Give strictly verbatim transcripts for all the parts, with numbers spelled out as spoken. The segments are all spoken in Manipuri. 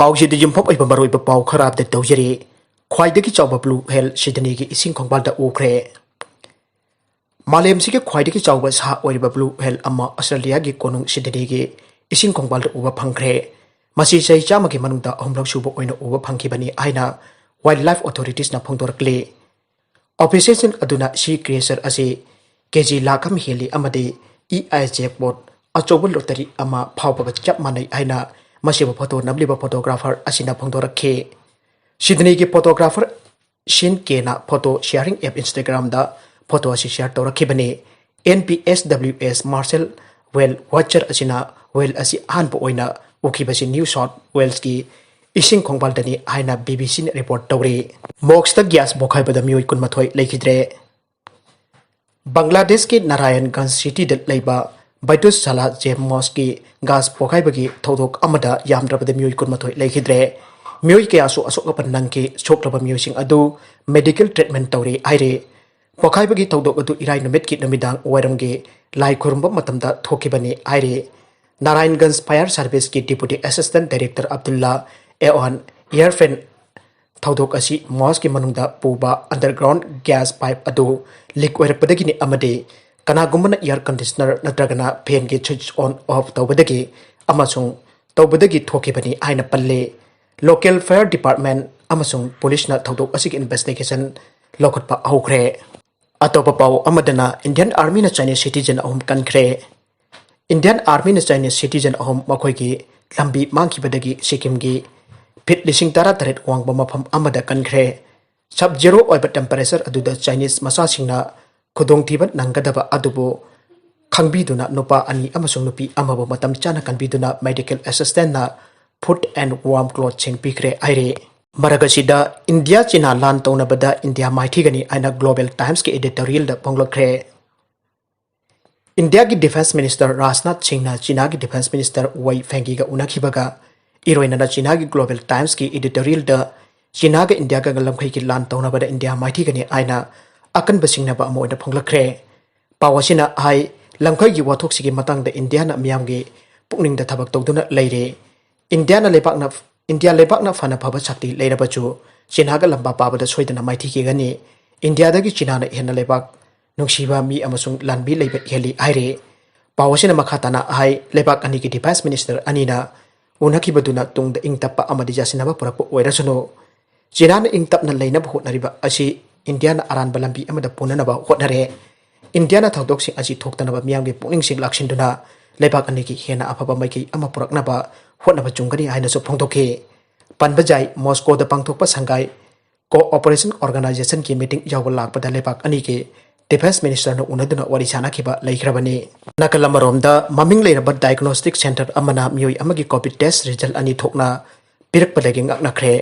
ꯄꯥꯎꯁꯤꯗ ꯌꯨꯝꯐꯝ ꯑꯣꯏꯕ ꯃꯔꯨꯑꯣꯏꯕ ꯄꯥꯎ ꯈꯔ ꯑꯞꯗꯦꯠ ꯇꯧꯖꯔꯤ꯫ ꯈ꯭ꯋꯥꯏꯗꯒꯤ ꯆꯥꯎꯕ ꯕ꯭ꯂꯨ ꯍꯦꯜ ꯁꯤꯗꯅꯤꯒꯤ ꯏꯁꯤꯡ ꯈꯣꯡꯕꯥꯜꯗ ꯎꯈ꯭ꯔꯦ꯫ ꯃꯥꯂꯦꯝꯁꯤꯒꯤ ꯈ꯭ꯋꯥꯏꯗꯒꯤ ꯆꯥꯎꯕ ꯁꯥ ꯑꯣꯏꯔꯤꯕ ꯕ꯭ꯂꯨ ꯍꯦꯜ ꯑꯃ ꯑꯁꯇ꯭ꯔꯦꯂꯤꯌꯥꯒꯤ ꯀꯣꯅꯨꯡ ꯁꯤꯗꯅꯤꯒꯤ ꯏꯁꯤꯡ ꯈꯣꯡꯕꯥꯜꯗ ꯎꯕ ꯐꯪꯈ꯭ꯔꯦ꯫ ꯃꯁꯤ ꯆꯍꯤ ꯆꯥꯝꯃꯒꯤ ꯃꯅꯨꯡꯗ ꯑꯍꯨꯝꯂꯛ ꯁꯨꯕ ꯑꯣꯏꯅ ꯎꯕ ꯐꯪꯈꯤꯕꯅꯤ ꯍꯥꯏꯅ ꯋꯥꯏꯜꯗ ꯂꯥꯏꯐ ꯑꯣꯊꯣꯔꯤꯇꯤꯁꯅ ꯐꯣꯡꯗꯣꯔꯛꯂꯤ꯫ ꯑꯣꯐꯤꯁꯤꯌꯦꯜꯁꯤꯡ ꯑꯗꯨꯅ ꯁꯤ ꯀ꯭ꯔꯤꯌꯦꯆꯔ ꯑꯁꯤ ꯀꯦ ꯖꯤ ꯂꯥꯈ ꯑꯃ ꯍꯦꯜꯂꯤ ꯑꯃꯗꯤ ꯏ ꯑꯥꯏ ꯖꯦꯛꯄꯣꯠ ꯑꯆꯧꯕ ꯂꯣꯇꯔꯤ ꯑꯃ ꯐꯥꯎꯕꯒ ꯆꯞ ꯃꯥꯟꯅꯩ ꯍꯥꯏꯅ ꯃꯁꯤꯕꯨ ꯐꯣꯇꯣ ꯅꯝꯂꯤꯕ ꯐꯣꯇꯣꯒ꯭ꯔꯥꯐꯔ ꯑꯁꯤꯅ ꯐꯣꯡꯗꯣꯔꯛꯈꯤ꯫ ꯁꯤꯗꯅꯤꯒꯤ ꯐꯣꯇꯣꯒ꯭ꯔꯥꯐꯔ ꯁꯤꯟ ꯀꯦꯅ ꯐꯣꯇꯣ ꯁꯤꯌꯥꯔꯤꯡ ꯑꯦꯞ Instagramꯗ ꯐꯣꯇꯣ ꯑꯁꯤ ꯁꯤꯌꯥꯔ ꯇꯧꯔꯛꯈꯤꯕꯅꯤ꯫ N P S W S Marshall Whale Watcher ꯑꯁꯤꯅ ꯋꯦꯜ ꯑꯁꯤ ꯑꯍꯥꯟꯕ ꯑꯣꯏꯅ ꯎꯈꯤꯕꯁꯤ ꯅ꯭ꯌꯨ ꯁꯥꯎꯠ ꯋꯦꯜꯁꯀꯤ ꯏꯁꯤꯡ ꯈꯣꯡꯕꯥꯜꯗꯅꯤ ꯍꯥꯏꯅ B B Cꯅ ꯔꯤꯄꯣꯔꯠ ꯇꯧꯔꯤ꯫ ꯃꯣꯛꯁꯇ ꯒ꯭ꯌꯥꯁ ꯄꯣꯈꯥꯏꯕꯗ ꯃꯤꯑꯣꯏ ꯀꯨꯟꯃꯥꯊꯣꯏ ꯂꯩꯈꯤꯗ꯭ꯔꯦ꯫ ꯕꯪꯒ꯭ꯂꯥꯗꯦꯁꯀꯤ ꯅꯥꯔꯥꯌꯟꯒꯟꯖ ꯁꯤꯇꯤꯗ ꯂꯩꯕ ꯕꯩꯇꯨꯁ ꯁꯥꯂꯥ ꯖꯦꯝ ꯃꯣꯁꯀꯤ ꯒ꯭ꯌꯥꯁ ꯄꯣꯈꯥꯏꯕꯒꯤ ꯊꯧꯗꯣꯛ ꯑꯃꯗ ꯌꯥꯝꯗ꯭ꯔꯕꯗ ꯃꯤꯑꯣꯏ ꯀꯨꯟꯃꯥꯊꯣꯏ ꯂꯩꯈꯤꯗ꯭ꯔꯦ꯫ ꯃꯤꯑꯣꯏ ꯀꯌꯥꯁꯨ ꯑꯁꯣꯛ ꯑꯄꯟ ꯅꯪꯈꯤ꯫ ꯁꯣꯛꯂꯕ ꯃꯤꯑꯣꯏꯁꯤꯡ ꯑꯗꯨ ꯃꯦꯗꯤꯀꯦꯜ ꯇ꯭ꯔꯤꯠꯃꯦꯟ ꯇꯧꯔꯤ ꯍꯥꯏꯔꯤ꯫ ꯄꯣꯈꯥꯏꯕꯒꯤ ꯊꯧꯗꯣꯛ ꯑꯗꯨ ꯏꯔꯥꯏ ꯅꯨꯃꯤꯠꯀꯤ ꯅꯨꯃꯤꯗꯥꯡ ꯋꯥꯏꯔꯝꯒꯤ ꯂꯥꯏ ꯈꯨꯔꯨꯝꯕ ꯃꯇꯝꯗ ꯊꯣꯛꯈꯤꯕꯅꯤ ꯍꯥꯏꯔꯤ꯫ ꯅꯥꯔꯥꯌꯟꯒꯟꯖ ꯐꯥꯌꯔ ꯁꯥꯔꯚꯤꯁꯀꯤ ꯗꯤꯄꯨꯇꯤ ꯑꯦꯁꯤꯁꯇꯦꯟ ꯗꯥꯏꯔꯦꯛꯇꯔ ꯑꯕꯗꯨꯜꯂꯥ ꯑꯦꯋꯥꯟ ꯏꯌꯥꯔꯐꯦꯟ ꯊꯧꯗꯣꯛ ꯑꯁꯤ ꯃꯣꯁꯀꯤ ꯃꯅꯨꯡꯗ ꯄꯨꯕ ꯑꯟꯗꯔꯒ꯭ꯔꯥꯎꯟ ꯒ꯭ꯌꯥꯁ ꯄꯥꯏꯞ ꯑꯗꯨ ꯂꯤꯛ ꯑꯣꯏꯔꯛꯄꯗꯒꯤꯅꯤ ꯑꯃꯗꯤ ꯀꯅꯥꯒꯨꯝꯕꯅ ꯏꯌꯥꯔ ꯀꯟꯗꯤꯁꯅꯔ ꯅꯠꯇ꯭ꯔꯒꯅ ꯐꯦꯟꯒꯤ ꯁ꯭ꯋꯤꯆ ꯑꯣꯟ ꯑꯣꯐ ꯇꯧꯕꯗꯒꯤ ꯑꯃꯁꯨꯡ ꯇꯧꯕꯗꯒꯤ ꯊꯣꯛꯈꯤꯕꯅꯤ ꯍꯥꯏꯅ ꯄꯜꯂꯤ꯫ ꯂꯣꯀꯦꯜ ꯐꯥꯌꯔ ꯗꯤꯄꯥꯔꯠꯃꯦꯟ ꯑꯃꯁꯨꯡ ꯄꯨꯂꯤꯁꯅ ꯊꯧꯗꯣꯛ ꯑꯁꯤꯒꯤ ꯏꯟꯚꯦꯁꯇꯤꯒꯦꯁꯟ ꯂꯧꯈꯠꯄ ꯍꯧꯈ꯭ꯔꯦ꯫ ꯑꯇꯣꯞꯄ ꯄꯥꯎ ꯑꯃꯗꯅ ꯏꯟꯗꯤꯌꯟ ꯑꯥꯔꯃꯤꯅ ꯆꯥꯏꯅꯤꯁ ꯁꯤꯇꯤꯖꯟ ꯑꯍꯨꯝ ꯀꯟꯈ꯭ꯔꯦ꯫ ꯏꯟꯗꯤꯌꯟ ꯑꯥꯔꯃꯤꯅ ꯆꯥꯏꯅꯤꯁ ꯁꯤꯇꯤꯖꯟ ꯑꯍꯨꯝ ꯃꯈꯣꯏꯒꯤ ꯂꯝꯕꯤ ꯃꯥꯡꯈꯤꯕꯗꯒꯤ ꯁꯤꯛꯀꯤꯝꯒꯤ ꯐꯤꯠ ꯂꯤꯁꯤꯡ ꯇꯔꯥꯇꯔꯦꯠ ꯋꯥꯡꯕ ꯃꯐꯝ ꯑꯃꯗ ꯀꯟꯈ꯭ꯔꯦ꯫ ꯁꯕ ꯖꯦꯔꯣ ꯑꯣꯏꯕ ꯇꯦꯝꯄꯔꯦꯆꯔ ꯑꯗꯨꯗ ꯆꯥꯏꯅꯤꯁ ꯃꯆꯥꯁꯤꯡꯅ ꯈꯨꯗꯣꯡꯊꯤꯕ ꯅꯪꯒꯗꯕ ꯑꯗꯨꯕꯨ ꯈꯪꯕꯤꯗꯨꯅ ꯅꯨꯄꯥ ꯑꯅꯤ ꯑꯃꯁꯨꯡ ꯅꯨꯄꯤ ꯑꯃꯕꯨ ꯃꯇꯝ ꯆꯥꯅ ꯀꯟꯕꯤꯗꯨꯅ ꯃꯦꯗꯤꯀꯦꯜ ꯑꯦꯁꯤꯁꯇꯦꯟꯅ ꯐꯨꯗ ꯑꯦꯟ ꯋꯥꯔꯝ ꯀ꯭ꯂꯣꯠꯁꯤꯡ ꯄꯤꯈ꯭ꯔꯦ ꯍꯥꯏꯔꯤ꯫ ꯃꯔꯛ ꯑꯁꯤꯗ ꯏꯟꯗꯤꯌꯥ ꯆꯤꯅꯥ ꯂꯥꯟ ꯇꯧꯅꯕꯗ ꯏꯟꯗꯤꯌꯥ ꯃꯥꯏꯊꯤꯒꯅꯤ ꯍꯥꯏꯅ ꯒ꯭ꯂꯣꯕꯦꯜ ꯇꯥꯏꯝꯁꯀꯤ ꯏꯗꯤꯇꯣꯔꯤꯌꯦꯜꯗ ꯐꯣꯡꯂꯛꯈ꯭ꯔꯦ꯫ ꯏꯟꯗꯤꯌꯥꯒꯤ ꯗꯤꯐꯦꯟꯁ ꯃꯤꯅꯤꯁꯇꯔ ꯔꯥꯖꯅꯥꯊ ꯁꯤꯡꯅ ꯆꯤꯅꯥꯒꯤ ꯗꯤꯐꯦꯟꯁ ꯃꯤꯅꯤꯁꯇꯔ ꯋꯥꯏ ꯐꯦꯡꯒꯤꯒ ꯎꯅꯈꯤꯕꯒ ꯏꯔꯣꯏꯅꯅ ꯆꯤꯅꯥꯒꯤ ꯒ꯭ꯂꯣꯕꯦꯜ ꯇꯥꯏꯝꯁꯀꯤ ꯏꯗꯤꯇꯣꯔꯤꯌꯦꯜꯗ ꯆꯤꯅꯥꯒ ꯏꯟꯗꯤꯌꯥꯒ ꯂꯝꯈꯩꯒꯤ ꯂꯥꯟ ꯇꯧꯅꯕꯗ ꯏꯟꯗꯤꯌꯥ ꯃꯥꯏꯊꯤꯒꯅꯤ ꯍꯥꯏꯅ ꯑꯀꯟꯕ ꯁꯤꯡꯅꯕ ꯑꯃ ꯑꯣꯏꯅ ꯐꯣꯡꯂꯛꯈ꯭ꯔꯦ꯫ ꯄꯥꯎ ꯑꯁꯤꯅ ꯍꯥꯏ, ꯂꯝꯈꯩꯒꯤ ꯋꯥꯊꯣꯛꯁꯤꯒꯤ ꯃꯇꯥꯡꯗ ꯏꯟꯗꯤꯌꯥꯅ ꯃꯤꯌꯥꯝꯒꯤ ꯄꯨꯛꯅꯤꯡꯗ ꯊꯕꯛ ꯇꯧꯗꯨꯅ ꯂꯩꯔꯦ꯫ ꯏꯟꯗꯤꯌꯥꯅ ꯂꯩꯕꯥꯛꯅ ꯏꯟꯗꯤꯌꯥ ꯂꯩꯕꯥꯛꯅ ꯐꯅ ꯐꯕ ꯁꯛꯇꯤ ꯂꯩꯔꯕꯁꯨ ꯆꯤꯅꯥꯒ ꯂꯝꯕꯥ ꯄꯥꯕꯗ ꯁꯣꯏꯗꯅ ꯃꯥꯏꯊꯤꯈꯤꯒꯅꯤ꯫ ꯏꯟꯗꯤꯌꯥꯗꯒꯤ ꯆꯤꯅꯥꯅ ꯍꯦꯟꯅ ꯂꯩꯕꯥꯛ ꯅꯨꯡꯁꯤꯕ ꯃꯤ ꯑꯃꯁꯨꯡ ꯂꯥꯟꯕꯤ ꯂꯩꯕ ꯍꯦꯜꯂꯤ ꯍꯥꯏꯔꯤ꯫ ꯄꯥꯎ ꯑꯁꯤꯅ ꯃꯈꯥ ꯇꯥꯅ ꯍꯥꯏ, ꯂꯩꯕꯥꯛ ꯑꯅꯤꯒꯤ ꯗꯤꯐꯦꯟꯁ ꯃꯤꯅꯤꯁꯇꯔ ꯑꯅꯤꯅ ꯎꯅꯈꯤꯕꯗꯨꯅ ꯇꯨꯡꯗ ꯏꯪ ꯇꯞꯄ ꯑꯃꯗꯤ ꯌꯥꯁꯤꯟꯅꯕ ꯄꯨꯔꯛꯄ ꯑꯣꯏꯔꯁꯅꯨ, ꯆꯤꯅꯥꯅ ꯏꯪ ꯇꯞꯅ ꯂꯩꯅꯕ ꯍꯣꯠꯅꯔꯤꯕ ꯑꯁꯤ ꯏꯟꯗꯤꯌꯥꯅ ꯑꯔꯥꯟꯕ ꯂꯝꯕꯤ ꯑꯃꯗ ꯄꯨꯅꯅꯕ ꯍꯣꯠꯅꯔꯦ꯫ ꯏꯟꯗꯤꯌꯥꯅ ꯊꯧꯗꯣꯛꯁꯤꯡ ꯑꯁꯤ ꯊꯣꯛꯇꯅꯕ ꯃꯤꯌꯥꯝꯒꯤ ꯄꯨꯛꯅꯤꯡꯁꯤꯡ ꯂꯥꯛꯁꯤꯟꯗꯨꯅ ꯂꯩꯕꯥꯛ ꯑꯅꯤꯒꯤ ꯍꯦꯟꯅ ꯑꯐꯕ ꯃꯥꯏꯀꯩ ꯑꯃ ꯄꯨꯔꯛꯅꯕ ꯍꯣꯠꯅꯕ ꯆꯨꯝꯒꯅꯤ ꯍꯥꯏꯅꯁꯨ ꯐꯣꯡꯗꯣꯛꯈꯤ꯫ ꯄꯟꯕ ꯌꯥꯏ, ꯃꯣꯁꯀꯣꯗ ꯄꯥꯡꯊꯣꯛꯄ ꯁꯪꯒꯥꯏ ꯀꯣꯑꯣꯄꯔꯦꯁꯟ ꯑꯣꯔꯒꯅꯥꯏꯖꯦꯁꯟꯒꯤ ꯃꯤꯇꯤꯡ ꯌꯥꯎꯕ ꯂꯥꯛꯄꯗ ꯂꯩꯕꯥꯛ ꯑꯅꯤꯒꯤ ꯗꯤꯐꯦꯟꯁ ꯃꯤꯅꯤꯁꯇꯔꯅ ꯎꯅꯗꯨꯅ ꯋꯥꯔꯤ ꯁꯥꯅꯈꯤꯕ ꯂꯩꯈ꯭ꯔꯕꯅꯤ꯫ ꯅꯥꯀꯜ ꯑꯃꯔꯣꯝꯗ, ꯃꯃꯤꯡ ꯂꯩꯔꯕ ꯗꯥꯏꯒꯅꯣꯁꯇꯤꯛ ꯁꯦꯟꯇꯔ ꯑꯃꯅ ꯃꯤꯑꯣꯏ ꯑꯃꯒꯤ ꯀꯣꯚꯤꯗ ꯇꯦꯁ ꯔꯤꯖꯜ ꯑꯅꯤ ꯊꯣꯛꯅ ꯄꯤꯔꯛꯄꯗꯒꯤ ꯉꯛꯅꯈ꯭ꯔꯦ꯫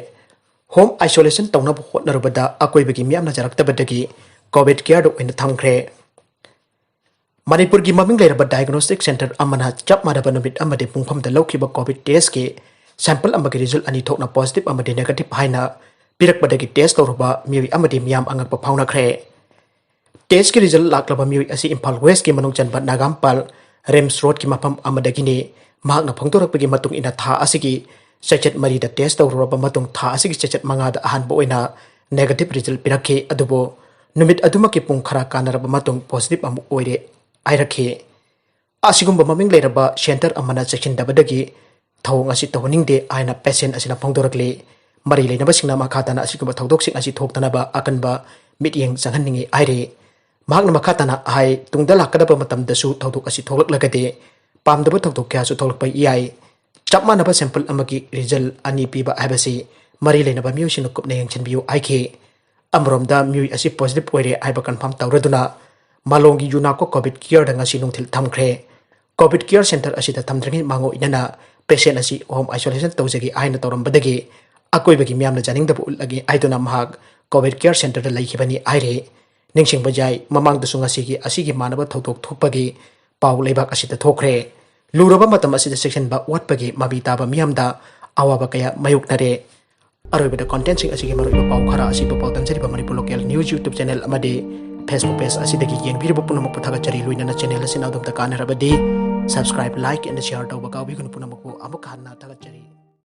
ꯍꯣꯝ ꯑꯥꯏꯁꯣꯂꯦꯁꯟ ꯇꯧꯅꯕ ꯍꯣꯠꯅꯔꯨꯕꯗ ꯑꯀꯣꯏꯕꯒꯤ ꯃꯤꯌꯥꯝꯅ ꯌꯥꯔꯛꯇꯕꯗꯒꯤ ꯀꯣꯚꯤꯗ ꯀꯤꯌꯔꯗ ꯑꯣꯏꯅ ꯊꯝꯈ꯭ꯔꯦ꯫ ꯃꯅꯤꯄꯨꯔꯒꯤ ꯃꯃꯤꯡ ꯂꯩꯔꯕ ꯗꯥꯏꯒꯅꯣꯁꯇꯤꯛ ꯁꯦꯟꯇꯔ ꯑꯃꯅ ꯆꯞ ꯃꯥꯟꯅꯕ ꯅꯨꯃꯤꯠ ꯑꯃꯗꯤ ꯄꯨꯡꯐꯝꯗ ꯂꯧꯈꯤꯕ ꯀꯣꯚꯤꯗ ꯇꯦꯁꯀꯤ ꯁꯦꯝꯄꯜ ꯑꯃꯒꯤ ꯔꯤꯖꯜ ꯑꯅꯤ ꯊꯣꯛꯅ ꯄꯣꯖꯤꯇꯤꯚ ꯑꯃꯗꯤ ꯅꯦꯒꯦꯇꯤꯚ ꯍꯥꯏꯅ ꯄꯤꯔꯛꯄꯗꯒꯤ ꯇꯦꯁ ꯇꯧꯔꯨꯕ ꯃꯤꯑꯣꯏ ꯑꯃꯗꯤ ꯃꯤꯌꯥꯝ ꯑꯉꯛꯄ ꯐꯥꯎꯅꯈ꯭ꯔꯦ꯫ ꯇꯦꯁꯀꯤ ꯔꯤꯖꯜ ꯂꯥꯛꯂꯕ ꯃꯤꯑꯣꯏ ꯑꯁꯤ ꯏꯝꯐꯥꯜ ꯋꯦꯁꯀꯤ ꯃꯅꯨꯡ ꯆꯟꯕ ꯅꯥꯒꯥꯝꯄꯥꯜ ꯔꯤꯝꯁ ꯔꯣꯗꯀꯤ ꯃꯐꯝ ꯑꯃꯗꯒꯤꯅꯤ꯫ ꯃꯍꯥꯛꯅ ꯐꯣꯡꯗꯣꯔꯛꯄꯒꯤ ꯃꯇꯨꯡ ꯏꯟꯅ ꯊꯥ ꯑꯁꯤꯒꯤ ꯆꯩꯆꯠ ꯃꯔꯤꯗ ꯇꯦꯁ ꯇꯧꯔꯨꯔꯕ ꯃꯇꯨꯡ ꯊꯥ ꯑꯁꯤꯒꯤ ꯆꯩꯆꯠ ꯃꯉꯥꯗ ꯑꯍꯥꯟꯕ ꯑꯣꯏꯅ ꯅꯦꯒꯦꯇꯤꯚ ꯔꯤꯖꯜ ꯄꯤꯔꯛꯈꯤ꯫ ꯑꯗꯨꯕꯨ ꯅꯨꯃꯤꯠ ꯑꯗꯨꯃꯛꯀꯤ ꯄꯨꯡ ꯈꯔ ꯀꯥꯟꯅꯔꯕ ꯃꯇꯨꯡ ꯄꯣꯖꯤꯇꯤꯚ ꯑꯃꯨꯛ ꯑꯣꯏꯔꯦ ꯍꯥꯏꯔꯛꯈꯤ꯫ ꯑꯁꯤꯒꯨꯝꯕ ꯃꯃꯤꯡ ꯂꯩꯔꯕ ꯁꯦꯟꯇꯔ ꯑꯃꯅ ꯆꯦꯛꯁꯤꯟꯗꯕꯗꯒꯤ ꯊꯧꯑꯣꯡ ꯑꯁꯤ ꯇꯧꯍꯟꯅꯤꯡꯗꯦ ꯍꯥꯏꯅ ꯄꯦꯁꯦꯟ ꯑꯁꯤꯅ ꯐꯣꯡꯗꯣꯔꯛꯂꯤ꯫ ꯃꯔꯤ ꯂꯩꯅꯕꯁꯤꯡꯅ ꯃꯈꯥ ꯇꯥꯅ ꯑꯁꯤꯒꯨꯝꯕ ꯊꯧꯗꯣꯛꯁꯤꯡ ꯑꯁꯤ ꯊꯣꯛꯇꯅꯕ ꯑꯀꯟꯕ ꯃꯤꯠꯌꯦꯡ ꯆꯪꯍꯟꯅꯤꯡꯏ ꯍꯥꯏꯔꯤ꯫ ꯃꯍꯥꯛꯅ ꯃꯈꯥ ꯇꯥꯅ ꯍꯥꯏ, ꯇꯨꯡꯗ ꯂꯥꯛꯀꯗꯕ ꯃꯇꯝꯗꯁꯨ ꯊꯧꯗꯣꯛ ꯑꯁꯤ ꯊꯣꯛꯂꯛꯂꯒꯗꯤ ꯄꯥꯝꯗꯕ ꯊꯧꯗꯣꯛ ꯀꯌꯥꯁꯨ ꯊꯣꯛꯂꯛꯄ ꯌꯥꯏ꯫ ꯆꯞ ꯃꯥꯟꯅꯕ ꯁꯦꯝꯄꯜ ꯑꯃꯒꯤ ꯔꯤꯖꯜ ꯑꯅꯤ ꯄꯤꯕ ꯍꯥꯏꯕꯁꯤ ꯃꯔꯤ ꯂꯩꯅꯕ ꯃꯤꯑꯣꯏꯁꯤꯡꯅ ꯀꯨꯞꯅ ꯌꯦꯡꯁꯤꯟꯕꯤꯌꯨ ꯍꯥꯏꯈꯤ꯫ ꯑꯃꯔꯣꯝꯗ ꯃꯤꯑꯣꯏ ꯑꯁꯤ ꯄꯣꯖꯤꯇꯤꯚ ꯑꯣꯏꯔꯦ ꯍꯥꯏꯕ ꯀꯟꯐꯥꯔꯝ ꯇꯧꯔꯗꯨꯅ ꯃꯥꯂꯣꯝꯒꯤ ꯌꯨꯅꯥꯀꯣ ꯀꯣꯚꯤꯗ ꯀꯤꯌꯔꯗ ꯉꯁꯤ ꯅꯨꯡꯊꯤꯜ ꯊꯝꯈ꯭ꯔꯦ꯫ ꯀꯣꯚꯤꯗ ꯀꯤꯌꯔ ꯁꯦꯟꯇꯔ ꯑꯁꯤꯗ ꯊꯝꯗ꯭ꯔꯤꯉꯩ ꯃꯥꯡꯑꯣꯏꯅꯅ ꯄꯦꯁꯦꯟ ꯑꯁꯤ ꯍꯣꯝ ꯑꯥꯏꯁꯣꯂꯦꯁꯟ ꯇꯧꯖꯒꯦ ꯍꯥꯏꯅ ꯇꯧꯔꯝꯕꯗꯒꯤ ꯑꯀꯣꯏꯕꯒꯤ ꯃꯤꯌꯥꯝꯅ ꯌꯥꯅꯤꯡꯗꯕ ꯎꯠꯂꯒꯦ ꯍꯥꯏꯗꯨꯅ ꯃꯍꯥꯛ ꯀꯣꯚꯤꯗ ꯀꯤꯌꯔ ꯁꯦꯟꯇꯔꯗ ꯂꯩꯈꯤꯕꯅꯤ ꯍꯥꯏꯔꯤ꯫ ꯅꯤꯡꯁꯤꯡꯕ ꯌꯥꯏ, ꯃꯃꯥꯡꯗꯁꯨ ꯉꯁꯤꯒꯤ ꯑꯁꯤꯒꯤ ꯃꯥꯟꯅꯕ ꯊꯧꯗꯣꯛ ꯊꯣꯛꯄꯒꯤ ꯄꯥꯎ ꯂꯩꯕꯥꯛ ꯑꯁꯤꯗ ꯊꯣꯛꯈ꯭ꯔꯦ꯫ ꯂꯨꯔꯕ ꯃꯇꯝ ꯑꯁꯤꯗ ꯆꯦꯛꯁꯤꯟꯕ ꯋꯥꯠꯄꯒꯤ ꯃꯃꯤ ꯇꯥꯕ ꯃꯤꯌꯥꯝꯗ ꯑꯋꯥꯕ ꯀꯌꯥ ꯃꯥꯌꯣꯛꯅꯔꯦ꯫ ꯑꯔꯣꯏꯕꯗ ꯀꯣꯟꯇꯦꯟꯁꯤꯡ ꯑꯁꯤꯒꯤ ꯃꯔꯨꯑꯣꯏꯕ ꯄꯥꯎ ꯈꯔ ꯑꯁꯤꯕꯨ ꯄꯥꯎ ꯇꯝꯖꯔꯤꯕ Manipur local news YouTube channel ꯑꯃꯗꯤ ꯐꯦꯁꯕꯨꯛ ꯄꯦꯖ ꯑꯁꯤꯗꯒꯤ ꯌꯦꯡꯕꯤꯔꯤꯕ ꯄꯨꯝꯅꯃꯛꯄꯨ ꯊꯥꯒꯠꯆꯔꯤ꯫ ꯂꯣꯏꯅꯅ ꯆꯦꯅꯦꯜ ꯑꯁꯤꯅ ꯑꯗꯣꯝꯗ ꯀꯥꯟꯅꯔꯕꯗꯤ subscribe, like and share ꯇꯧꯕ ꯀꯥꯎꯕꯤꯒꯅꯨ꯫ ꯄꯨꯝꯅꯃꯛꯄꯨ ꯑꯃꯨꯛ ꯍꯟꯅ ꯊꯥꯒꯠꯆꯔꯤ꯫